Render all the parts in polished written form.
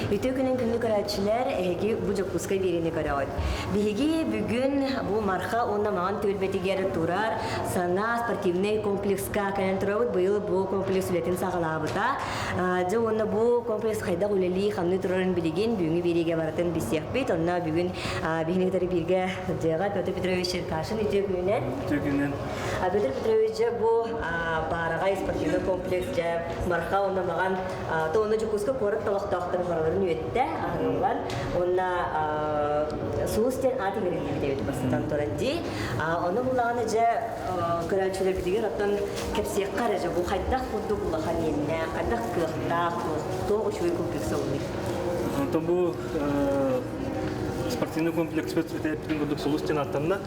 Үтүө күнүн күндү көрөөччүлэр, эһиги бу Дьокуускай биэриини көрөҕүт. Биһиги бүгүн бу Марха уонна Маҕан түөлбэтигэр турар саҥа спортивнай комплекска кэлэн турабыт. Быйыл бу комплекс үлэтин саҕалаабыта. Дьэ уонна бу комплекс хайдах үлэлии, хамныы турарын билигин бүгүҥҥү биэриигэ барытын билсиэхпит. Онно бүгүн биһини кытары бииргэ сылдьыаҕа Петр Петрович Черкашин үтүө күнүнэн. Үтүө күнүнэн. Петр Петрович, дьэ бу баараҕай спортивнай комплекс дьэ Марха уонна Маҕан То онно Дьокуускай куорат олохтоохторун барыларын үөттэ аһыллан уонна Сулус диэн аат иҥэриллибит эбит бастатан туран дии. Ону буллаҕына дьэ көрөөччүлэрбитигэр оттон кэпсиэххэ эрэ дьэ бу хайдах курдук улахан иэннээх, хайдах кыахтаах, туох үчүгэй комплекс олуй? Онтон бу спортивный комплекспыт эппитин курдук Сулус диэн ааттанна.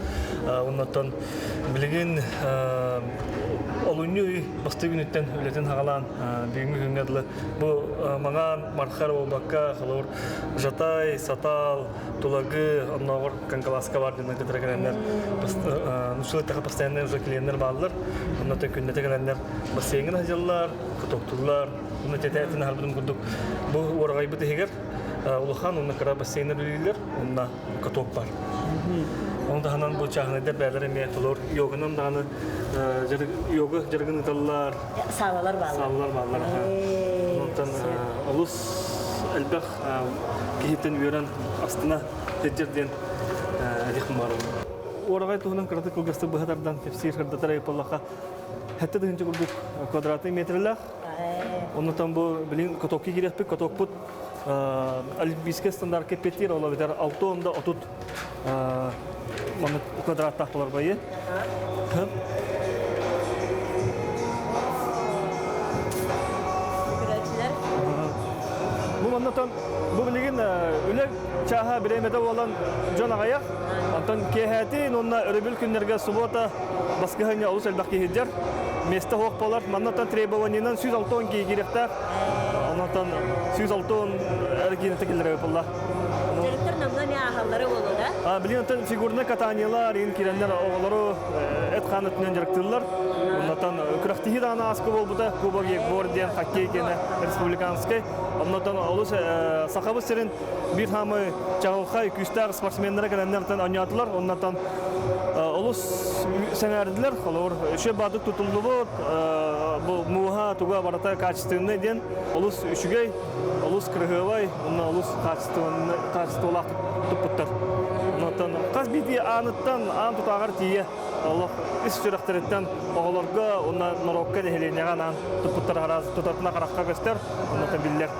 Оннуттан билигин олунньу ый бастакы күнүттэн үлэтин хаҕалаан бүгүҥҥү күҥҥэ дылы бу маҥан мархар буолбакка холобур Жатай, Сатал, Тулагы, оннооҕор Кангаласка бар диэн кытары кэлэннэр нуччалыы эттэххэ постоянно уже клиеннэр бааллар. Онно күннэтэ кэлэннэр бассейҥҥа сылдьаллар, катоктууллар. Онно тэтэ аһарбытым курдук бу уораҕайбыт иһигэр улахан уонна кыра бассейннар үлэлииллэр. Онно каток бар. Ону таһынан бу чааһынайдар бэйэлэрэ эмиэ толор йоганан даҕаны йога дьарыгын ыыталлар. Саалалар бааллар. Саалалар бааллар. Онтон олус элбэх киһиттэн үөрэн астына сылдьар диэн этих баарым. Уораҕай туһунан кыратык кылгастык быһа тардан кэпсиир сырдатар айыппаллахха 7 тыһыынча курдук квадратный метрлээх. Оннотон бу билин катокка киириэхпит, катокпут олимпийскай стандартка эппиэттиир, ол эбэтэр 6 да 30 маннык квадраттаах болар байы. Бу маннатан бу билигин үлэ чааһа бириэмэтэ буолан дьон аҕыйах. Онтон киэһээтин уонна өрөбүл күннэргэ суббота баскыһыанньа олус элбэх киһи сылдьар. Место суох буолар. Маннатан требованиенан 160 киһи киириэхтээх. Онтон 160 эргиэнэтэ киллэрэ буолла. Дьарыктар намна эмиэ ааһаллара буолуо да? Билигин онтон фигурнай катаниелар иин киирэннэр оҕолору эт-хаан өттүнэн дьарыктыыллар. Оннотон күрэхтэһии даҕаны ааска буолбута Кубок Егор диэн хоккей киэнэ республиканскай. Оннотон олус Сахабыт сирин биир хаамы чаҕылхай күүстээх спортсменнара кэлэннэр оонньоотулар. Оннотон олус сэҥээрдилэр. Холобур, үчүгэй баардык тутуллубут, бу мууһа туга барыта качественный диэн олус үчүгэй, олус кыраһыабай, уонна олус хаачыстыбалаах туппуттар. Онтон хас биирдии ааныттан аан тутааҕар тиийэ олох ис сүрэхтэриттэн оҕолорго уонна норуокка нэһилиэнньэҕэ анаан туппуттар араас тутатына харахха көстөр, оннуттан биллэр.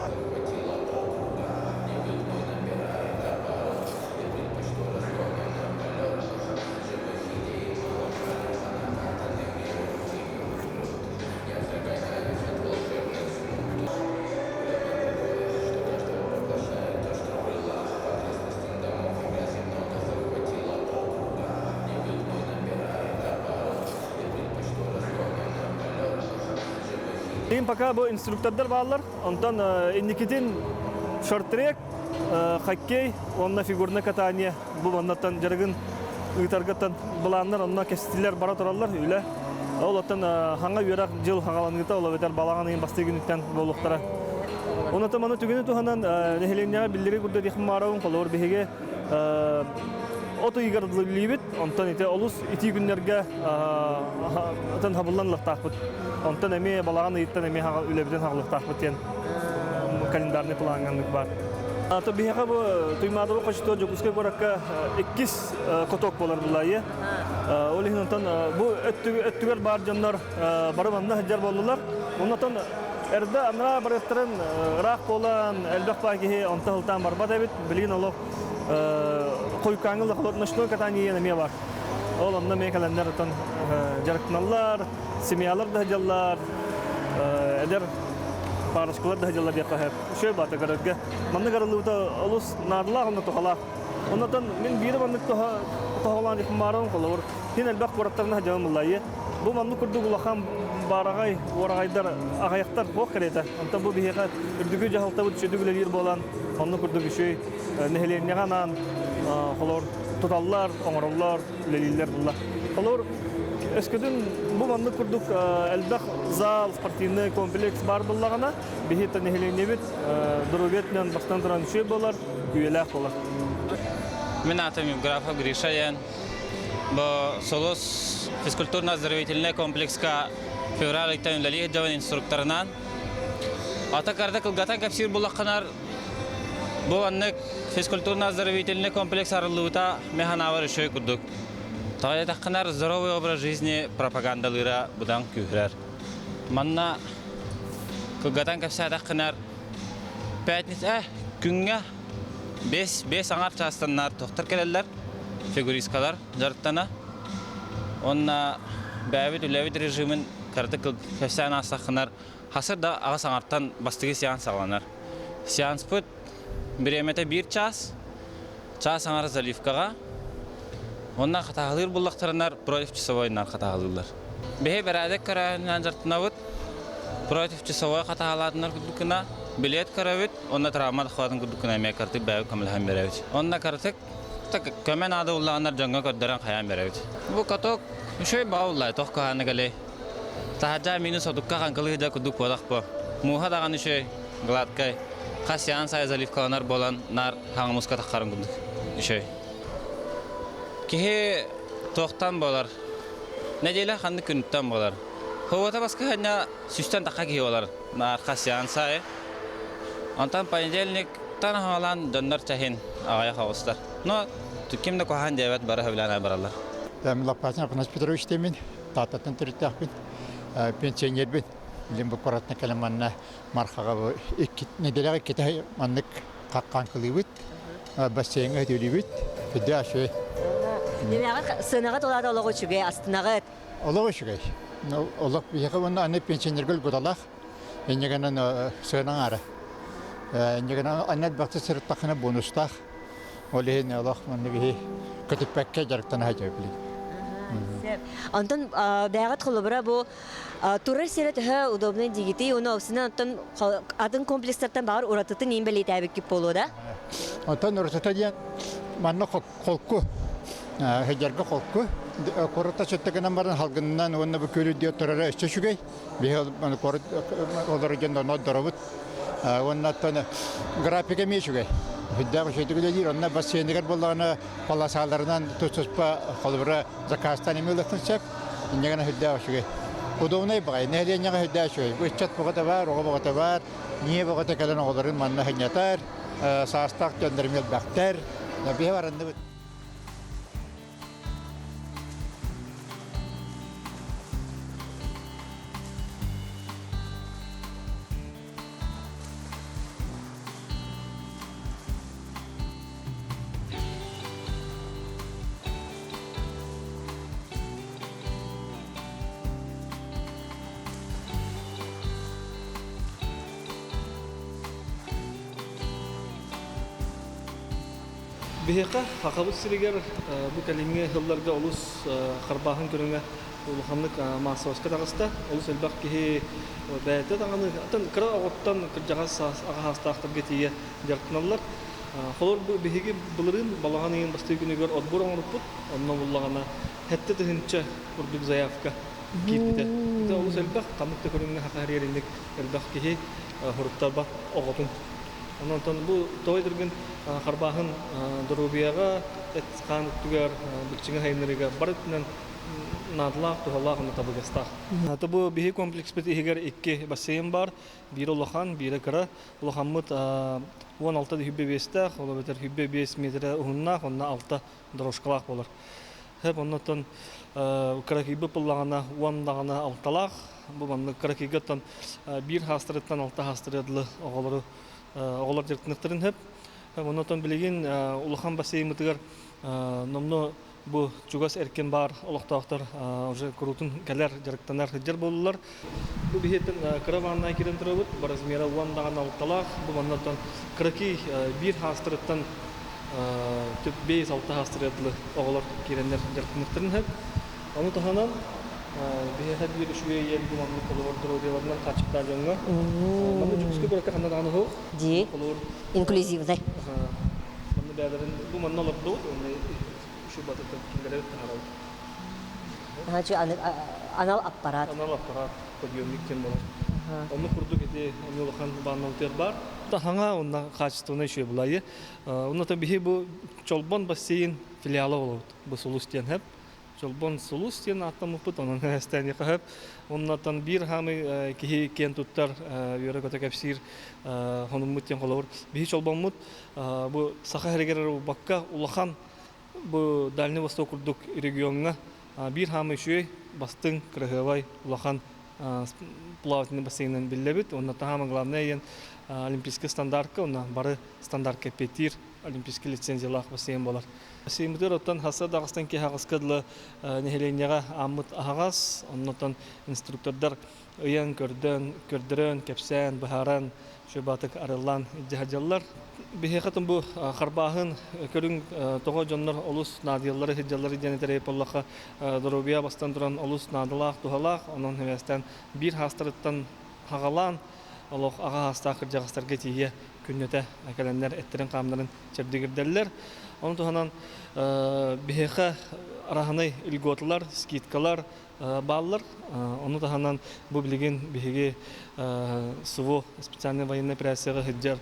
Им пока бу инструктордар бааллар. Онтон инникитин шорт-трек, хоккей уонна фигурное катание бу маннаттан дьарыгын ыытаргаттан былааннар онно кэстилэр бара тураллар үлэ. Ол оттон хаҥа үөрэх дьыл хаҕаланыыта ол эбэтэр балаҕан ыйын бастакы күнүттэн буолуохтара. Онон маны түгэни туһанан нэһилиэнньэҕэ биллэрии курдук диэхпин баҕарабын. Холобур биһиги от ыйыгар үлэлиибит. Онтон ити олус итии күннэргэ атын хабыллан ылыахтаахпыт. Онтон эмиэ балаҕан ыйыттан эмиэ үлэбитин хаҕылыахтаахпыт диэн календарный плаҥҥа баар. То биһиэхэ бу Туймаадабы хочто Дьокуускай куоракка иккис каток буолар буллайы. Ол иһин онтон бу өттүгэр баар дьоннор бары манна сылдьар буоллулар. Оннотон эрдэ анараа барыахтарын ыраах буолан элбэх баа киһи онто сылтаан барбат эбит. Билигин олох хойукааҥы ночной катание эмиэ бар. Ол онно эмиэ кэлэннэр оттон дьарыктаналлар, семьялар да сылдьаллар, эдэр парочкалар да сылдьаллар диэххэ сөп. Үчүгэй баата көрөргө. Маннык арыллыбыта олус наадалаах уонна туһалаах. Оннотон мин биири маннык тоһоҕолоон дьахмаарым холобур син элбэх куораттарына сылдьабын буллайы. Бу маннык курдук улахан баараҕай уораҕайдар аҕыйахтар суох кэриэтэ. Онтон бу биһиэхэ үрдүкү дьаһалтабыт үчүгэй үлэлиир буолан, оннук курдук үчүгэй нэһилиэнньэҕэ анаан холобур туталлар, оҥороллор, үлэлииллэр булла. Холобур, өскөтүн бу маннык курдук элбэх зал, спортивный комплекс баар буоллаҕына, биһи нэһилиэнньэбит. Доруобуйатынан бастан туран үчүгэй буолар, үйэлээх буолар. Мин аатым Евграфов Гриша диэн. Бу Сулус физкультурно-оздоровительнай комплекска февраль ыйтан үлэлии сылдьабын инструкторынан. Ата карда кылгатан кэпсиир буллаххынар бу аннык физкультурно-оздоровительный комплекс арыллыбыта мен санаабар үчүгэй курдук. Тоҕо диэтэххинэр здоровый образ жизни пропагандалыыра быдан күүһүрэр. Манна кылгатан кэпсээтэххинэр пятница күҥҥэ 5 аҥар чаастаннар тохтор кэлэллэр, фигуристкалар дьарыктана. Уонна бэйэбит үлэбит режимин кыратык кэпсээн аастаххынар хасыр да аҕыс аҥартан бастакы сеанс саҕаланар. Сеанспыт бириэмэтэ биир чаас, чаас аҥара заливкаҕа. Уонна хатааһылыыр буллахтарынар против часовойунан хатааһылыыллар. Биһи бэрээдэк көрөөһүнүнэн дьарыктанабыт. Против часовой хатааһылаатынар курдук гына билет көрөбүт, уонна травма таххыбатын курдук гына эмиэ кыратык бэйэбит көмөлөһөн биэрэбит. Онно кыратык көмө наада буллаҕынар дьоҥҥо көрдөрөн хайаан биэрэбит. Бу каток үчүгэй баҕа буллаа, тох куһааны кэлэй. Таһырдьа минус отукка хаҥкылыы да курдук буолах бу. Мууһа даҕаны үчүгэй, гладкай. Хас сеанс сайа заливкаланар буолан наар хаҥамуска таххарын курдук үчүгэй. Киһи туохтан буолар? Нэдиэлэ ханнык күнүттэн буолар? Ховата баскыһанньа сүстэн тахха киһи буолар. Наар хас сеанс аайы. Онтон понедельниктан хаҥалаан дьоннор чаһин аҕайах оҕустар. Но ким да куһаҕан диэбэт бары сөбүлээн бараллар. Лаппасин Афанасий Петрович диэммин, Тааттаттан төрүттээхпин, пенсионербин. Билин бу куораттан кэлэн манна Мархаҕа бу икки нэдиэлэҕэ иккитэ маннык хаххаҥкылыыбыт, бассейҥҥа сөтүөлүүбүт. Сүрдээх үчүгэй. Димэҕэ сыанаҕа тулаата олох үчүгэй, астынаҕыт. Олох үчүгэй. Олох биһиэхэ уонна аны пенсионерга өлгуталаах. Инньэ гынан сыана аҥаара. Инньэ гынан анна элбэхтик сырыттаххына бонустаах. Ол иһин олох манна биһи көтүппэккэ дьарыктана сылдьабыт. Онтон бэйэҕит холобура бу турар сирэ төһө удобный диигитий уонна опсынан оттон атын комплекстартан баҕар уратытын иин бэлиэтээбиккит буолуо да? Оттон уратыта диэн манна холку сылдьарга холку куората сөттө гынан баран халгынынан уонна бу күөл үрдүгэр турара өссө үчүгэй. Биһи куорат олорор дьон онно Уонна оттон графика эмиэ үчүгэй. Сүрдээх үчүгэйдик үлэлиир. Онно бассейныгар буоллаҕына полосаларынан тус-туспа холобура заказтаан эмиэ ылыаххын сөп. Инньэ гынан сүрдээх үчүгэй. Удобнай баҕайы. Нэһилиэнньэҕэ сүрдээх үчүгэй. Бу ыччат бөҕөтө баар, оҕо бөҕөтө баар. Ньиэ бөҕөтө кэлэн оҕолорун манна сынньатар. Саастаах дьоннор эмиэ элбэхтэр. Биһи баранныбыт. Биһиэхэ Сахабыт сиригэр бу кэлиҥҥи сылларга олус харбааһын көрүҥэ улаханнык маассабаска таҕыста. Олус элбэх киһи бэйэтэ даҕаны, атын кыра оҕоттон кырдьаҕас аҕа саастаахтарга тиийэ дьарыктаналлар. Холобур, бу биһиги былырыын балаҕан ыйын бастакы күнүгэр отбор оҥорбуппут. Онно буллаҕына 7000 курдук заявка киирбитэ. Ити олус элбэх, ханнык да көрүҥҥэ саха инник элбэх киһи хоруттарбат оҕотун. Онон бу тоҕо этэргин харбааһын доруобуйаҕа, эт-хаан өттүгэр, быччыҥы сайыннарыыга бары өттүнэн наадалаах, туһалаах уонна табыгастаах. Аты бу биһи комплекспыт иһигэр икки бассейн бар. Биирэ улахан, биирэ кыра. Улахаммыт 16 хүббэ биэстээх, ол эбэтэр хүббэ биэс метрэ уһуннаах, онно алта дорожкалаах буолар. Хэп оннуттан кыракыйбыт буллаҕына уон даҕаны алталаах. Бу маннык кыракыйга оттон биир хаастарыттан алта хаастарыгар дылы оҕолору оҕолор дьарыктаныахтарын сөп. Оннуттан билигин улахан бассеймытыгар номнуо бу чугас эркин баар олохтоохтор уже куруутун кэлэр дьарыктанар сылдьар буоллулар. Бу биһиэттэн кыра ваннай киирэн турабыт. Бу размера уон даҕаны алталаах. Бу маннаттан кыракый биир хаастарыттан түп 5-6 хаастарыгар дылы оҕолор киирэннэр дьарыктаныахтарын сөп. Ону таһынан биһиэхэ биир үчүгэй иэн бу маннык холобур доруобуйаларынан хааччахтаах дьоҥҥо. Манна Дьокуускай куоракка ханна даҕаны суох. Дии. Холобур Инклюзивный. Манна бэйэлэрин бу манна олордубут уонна шубатыттан кинилэри таһаарабыт. Анал аппарат. Анал аппарат, подъемник диэн буолар. Оннук курдук ити эмиэ улахан бааннабытыгар баар. Хаҥа онна качественный үчүгэй булайы. Онно биһи бу Чолбон бассейн филиала болобут. Бу Сулус диэн хэп. Чолбон Сулус диэн ааттаммыппыт, онон эстэни хэп. Оннотон биир хаамый киһи киэн туттар үөрэ-көтө кэпсиир хонуммут диэн холобур. Биһи Чолбоммут бу Саха сиригэр убакка улахан бу Дальний Восток курдук региоҥҥа биир хаамый үчүгэй, бастыҥ, кыраһыабай, улахан плавательный бассейнынан биллэбит. Онно таһаама главное диэн олимпийский стандартка, онно бары стандартка эппиэттиир олимпийский лицензиялаах бассейн буолар. Бассейнмытыгар оттон хаса даҕастан киһи аҕыска дылы нэһилиэнньэҕэ ааммыт аһаҕас, оннотон инструктордар ыйан, көрдөөн, көрдөрөн, кэпсээн, быһааран, шөбатык арыллаан илдьэ Биһиэхэ бу харбааһын көрүҥ тоҕо дьоннор олус наадыйаллары сылдьаллар диэн этэрэй буоллахха, доруобуйа бастан туран олус наадалаах, туһалаах, онон хэмээстэн биир хаастарыттан хаҕалаан олох аҕа хаастаах кырдьаҕастарга тиийэ күннэтэ кэлэннэр эттэрин-хаамнарын чэбдигирдэллэр. Ону туһанан биһиэхэ араһынай льготалар, скидкалар бааллар. Ону таһынан бу билигин биһиги СВО специальный военной операцияҕа сылдьар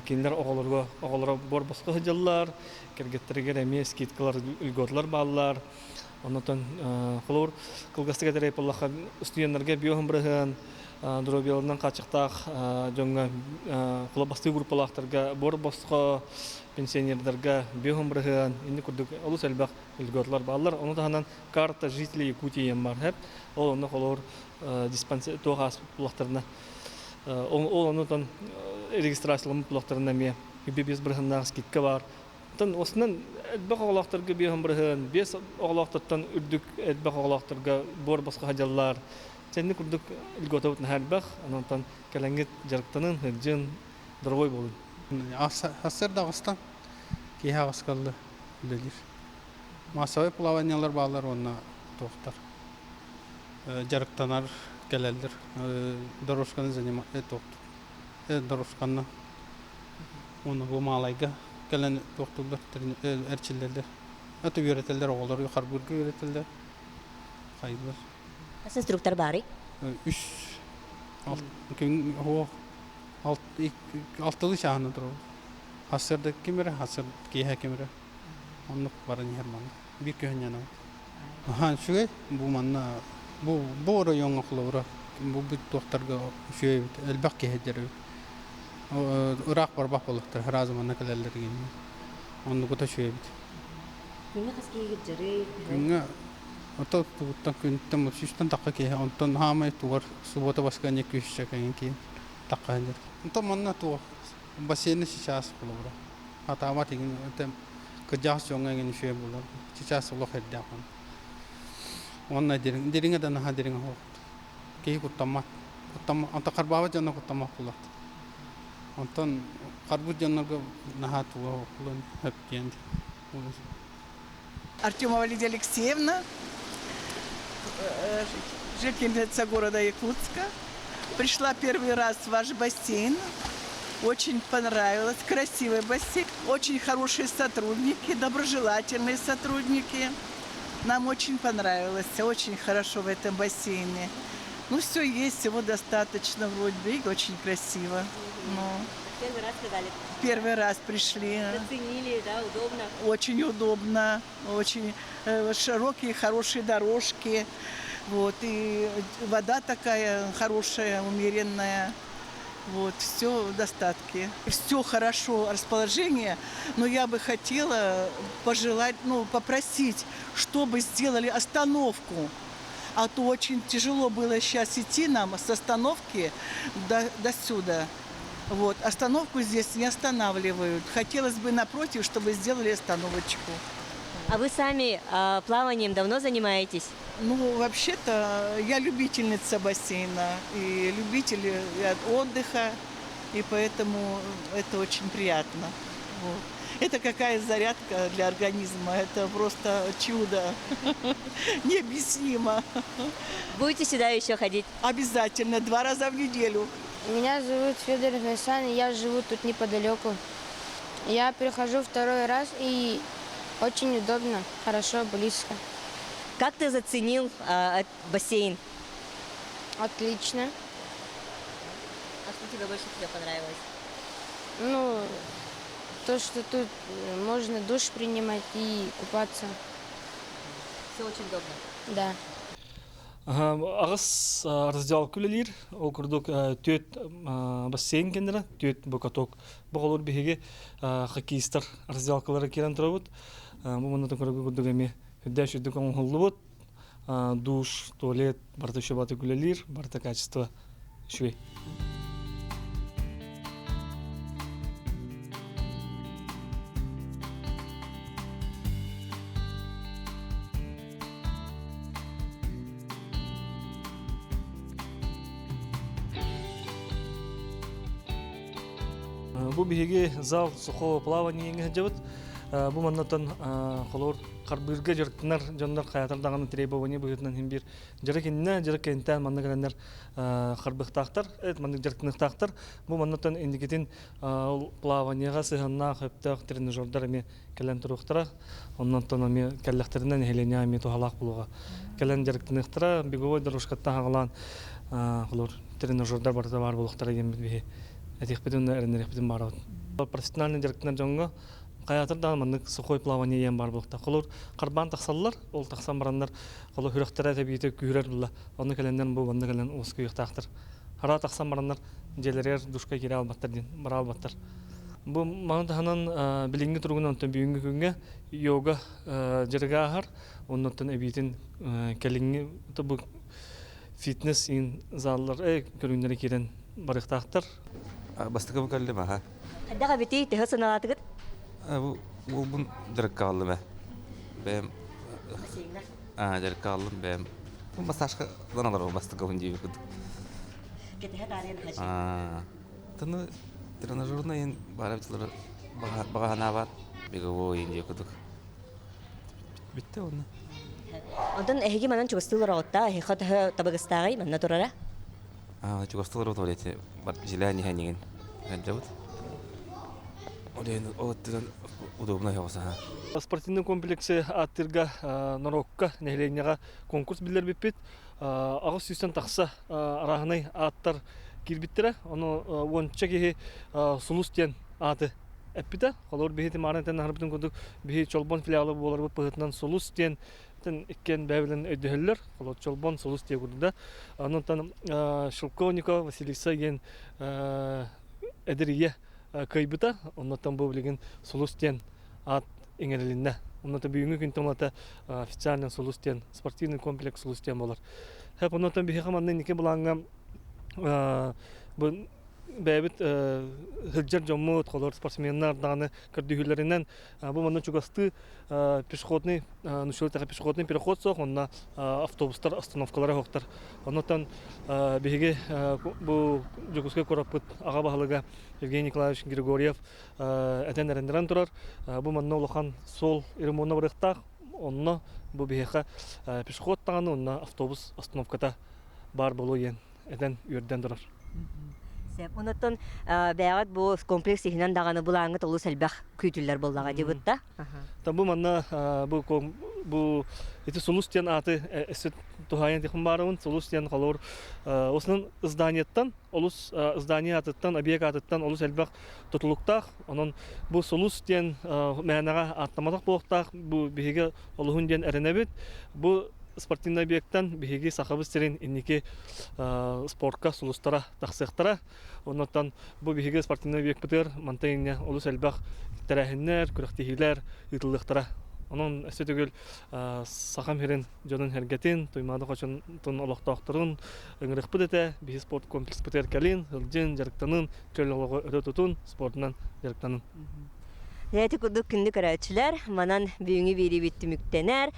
кинилэр оҕолорго оҕолоро буор босхо сылдьаллар, кэргэттэригэр эмиэ скидкалар, льготалар бааллар. Оннотон холобур кылгастык этэрэй буоллахха студеннарга биоһун бырыһыан доруобуйаларынан хааччахтаах дьоҥҥо холобастыы группалаахтарга буор босхо пенсионердарга биоһун бырыһыан инни курдук олус элбэх льготалар бааллар. Ону таһынан карта жителей Якутии диэн баар хэп. Ол онно холобур диспансер туох ааспыт буллахтарына ол оннутан регистрацияламмыт буллахтарына эмиэ 5 бырыһыннаах скидка баар. Оттон осунан элбэх оҕолоохторго биэһин бырыһын, биэс оҕолоохтортон үрдүк элбэх оҕолоохторго буор босхо садьаллар. Сэнни курдук льготабыт наһаа элбэх. Онон кэлэҥҥит дьарыктанын, сылдьын, дорогой буолун. Сарсыарда аҕыстан киэһэ аҕыска үлэлиир. Массовай плаваниелар бааллар уонна туохтар дьарыктанар кэлэллэр. Дорожканы занимать дорожканы уонна бу маалайга кэлэн туохтууллар эрчиллэллэр. Это үөрэтэллэр оҕолору харбыырга үөрэтэллэр. Хайдылар. Хас инструктор баарый? Үс алтылыы чааһынан турабыт. Сарсыарда ким эрэ, сарсыарда киэһэ ким эрэ. Оннук баран иһэр манна. Биир күһүнньэнэбит. Аһаан үчүгэй. Бу манна бу бу оройуоҥҥа холобура бу туохтарга үчүгэй эбит. Элбэх киһи сылдьар эбит. Ыраах барбах буоллахтар сразу манна кэлэллэр гиннэр. Оннугута үчүгэй эбит. Күҥҥэ хас киһи сылдьарый? Күҥҥэ ото тугуттан күнтэн сүүстэн тахха киһи онтон хаамай тугар суббота воскресенье күүсчэ кэлин киин тахха сылдьар. Онтон манна туох бассейны сейчас холобура. Атаабат игин кырдьаҕас дьоҥҥо эҥин үчүгэй буолар. Сейчас олох эрдээх Уонна дириҥ, дириҥэ да наһаа дириҥ оһох. Киһи куттаммат. Куттам, онтон харбаабат дьонно куттаммат буолар. Онтон харбыт дьоннорго наһаа туга оһох хөп диэн. Артемова Лидия Алексеевна, жительница города Якутска. Пришла первый раз в ваш бассейн. Очень понравилось. Красивый бассейн. Очень хорошие сотрудники, доброжелательные сотрудники. Нам очень понравилось. Очень хорошо в этом бассейне. Ну, все есть, всего достаточно вроде бы, и очень красиво. Ну, Первый раз сказали? Первый раз пришли. Заценили, да, удобно? Очень удобно, очень широкие, хорошие дорожки. Вот, и вода такая хорошая, умеренная. Вот, все в достатке. Все хорошо, расположение, но я бы хотела пожелать, ну, попросить, чтобы сделали остановку. А то очень тяжело было сейчас идти нам с остановки до сюда. Вот. Остановку здесь не останавливают. Хотелось бы напротив, чтобы сделали остановочку. А вы сами плаванием давно занимаетесь? Ну, вообще-то, я любительница бассейна и любитель отдыха, и поэтому это очень приятно. Вот. Это какая зарядка для организма, это просто чудо, необъяснимо. Будете сюда еще ходить? Обязательно, 2 раза в неделю. Меня зовут Федор Гайсан, я живу тут неподалеку. Я прихожу второй раз, и очень удобно, хорошо, близко. Как ты заценил бассейн? Отлично. А что тебе больше всего понравилось? Ну, то, что тут можно душ принимать и купаться. Все очень удобно. Да. Аҕыс раздел үлэлиир. Ол курдук түөрт бассейн кэннэрэ, түөрт бу каток. Бу холур биһиги хоккеистар разделкалара киирэн турабыт. Бу манна көрөргө курдук эмиэ үрдээх үрдүк оҥоһуллубут. Душ, туалет барыта үчүгэй баҕайытык үлэлиир, барыта качество үчүгэй. Бу биһиги зал сухого плавания сылдьабыт. Бу маннатан холор харбыырга дьарыктанар дьоннор хайатар даҕаны требование быһыытынан иһин биир дьарык иннэ дьарык кэнтэн манна кэлэннэр харбыахтаахтар маннык дьарыктаныахтаахтар. Бу маннатан инникитин ол плаванияҕа сыһыаннаах өптөөх тренажердар эмиэ кэлэн туруохтара. Оннонтон эмиэ кэллэхтэринэ нэһилиэнньэ эмиэ туһалаах буолуоҕа. Кэлэн дьарыктаныахтара, беговой дорожкаттан хаҕалаан холор тренажердар барыта баар буолуохтара диэн биһи этиэхпитин уонна эрэннэриэхпитин баарабыт. Профессиональный дьарыктанар дьоҥҥо хайаатар даҕаны маннык сухой плавание диэн баар буолуохтаах. Холор харбаан тахсаллар, ол тахсан бараннар холор сүрэхтэрэ тэбиитэ күүрэр була. Онно кэлэннэр бу манна кэлэн уоскуйуохтаахтар. Хараа тахсан бараннар дьиэлэригэр душка киирэ албаттар диэн бара албаттар. Бу маны таһынан билиҥҥи туругунан онтон бүгүҥҥү күҥҥэ йога дьарыга ааһар. Оннуттан эбиитин кэлиҥҥи бу фитнес иин заллар көрүҥнэрэ киирэн барыахтаахтар. Бастакы кэллим аха. Хайдах эбитий, төһө сыаналаатыгыт? Бу уолбун дьарыкка аҕаллым ээ. Бэйэм дьарыкка аҕаллым бэйэм. Массажка ылан олоробун бастакыбын диэбит курдук. Кэтэһэ таарыйан хааччы. Тыны тренажерный иһин баара баҕа санаа баар. Беговой иһин диэ курдук. Бүттэ уонна. Онтон эһиги манан чугастыы олороҕут да, эһиэхэ төһө табыгастааҕый манна турара? Чугастыы олоробут ол эти дьилээн иһэн иҥин сылдьабыт. Ол өттүнэн удобно оҕусаһа. Спортивный комплексы ааттыырга норуокка, нэһилиэнньэҕэ конкурс биллэрбиппит. 800-тэн тахса арааһынай ааттар киирбиттэрэ. Ону уонча киһи Сулус диэн ааты эппитэ. Холобур, биһи маарын этэн аһарбытын курдук, биһи Чолбон филиала буоларбыт быһыытынан Сулус диэн иккиэн бэйэ-бэйэлэрин өйдөһөллөр. Холобур, Чолбон, Сулус диэн курдук да. Онон Шелковникова Василиса диэн эдэр ийэ кыайбыта. Оннуттан бу билигин Сулус диэн аат иҥэрилиннэ. Оннута бүгүҥҥү күнтэн улата официально Сулус диэн спортивный комплекс Сулус диэн буолар. Хэп оннуттан биһиэхэ манна инники былааҥҥа бу бэйэбит сылдьар дьоммут, холор спортсменнар даҕаны көрдүһүүлэринэн бу манна чугастыы пешеходный пешеходный переход суох, онно автобустар остановкалара суохтар. Оннуттан биһиги бу Дьокуускай куораппыт аҕа баһылыга Евгений Николаевич Григорьев этэн эрэннэрэн турар. Бу манна улахан суол ремонна барыахтаах. Онно бу биһиэхэ пешеход даҕаны онно автобус остановката баар буолуо диэн этэн үөрдэн турар. Сөп. Онуттан бэйэҕит бу комплекс иһинэн даҕаны былааҥҥыт олус элбэх күүтүллэр буоллаҕа дии да? Бу манна бу бу ити Сулус диэн ааты өссө туһаайан тихон баарыбын. Сулус диэн холобур осунун зданияттан олус здание аатыттан, объект аатыттан олус элбэх тутулуктаах. Онон бу Сулус диэн мээнэҕэ ааттаматах буолуохтаах. Бу биһиги олуһун диэн эрэнэбит. Бу спортивный объекттан биһиги Сахабыт сирин инники спортка сулустара тахсыахтара. Оннуттан бу биһиги спортивный объекпытыгар мантан инньэ олус элбэх тэрээһиннэр, күрэхтэһиилэр ыытыллыахтара. Онон өссө төгүл Сахам сирин дьонун сэргэтин, Туймаада хочотун олохтоохторун ыҥырыахпыт этэ. Биһи спорт комплекспытыгар кэлин, сылдьын, дьарыктанын, чөл олоҕу өрө тутун, спордунан дьарыктанын. Ити курдук күндү көрөөччүлэр, манан бүгүҥҥү биэриибит түмүктэнэр.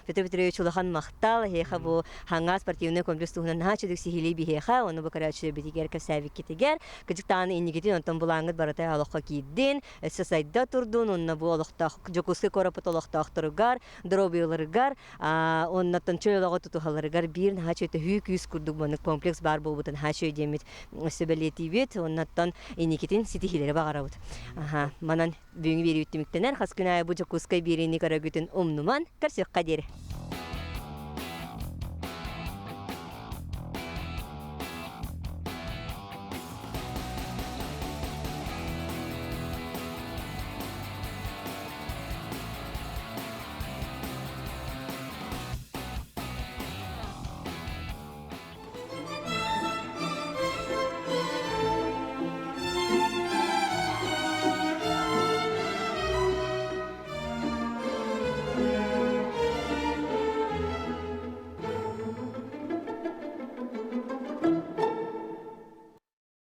Петр Петрович улахан махтал. Эһиэхэ бу Хаҥаа спортивнай комплекс туһунан наһаа үчүгэй сиһилии биһиэхэ, ону бу көрөөччүлэрбитигэр кэпсээбиккитигэр. Кыдьыктаан инникитин онтон булааҥҥыт барыта олоххо киирдин, өссө сайда турдун, уонна бу олохтоох Дьокуускай куораппыт олохтоохторугар, доруобуйаларыгар, уоннаттан чөл олоҕу тутуһалларыгар биир наһаа төһүү күүс курдук маннык комплекс баар буолбутун наһаа үчүгэй диэммит өссө бэлиэтиибит. Уоннаттан инникитин ситиһиилэри баҕарабыт. Манан бүгүҥҥү биэриибит түмүктэнэр. Хас күн аайы бу Дьокуускай биэриини көрөгүтүн умнуман, көрсүөххэ диэри.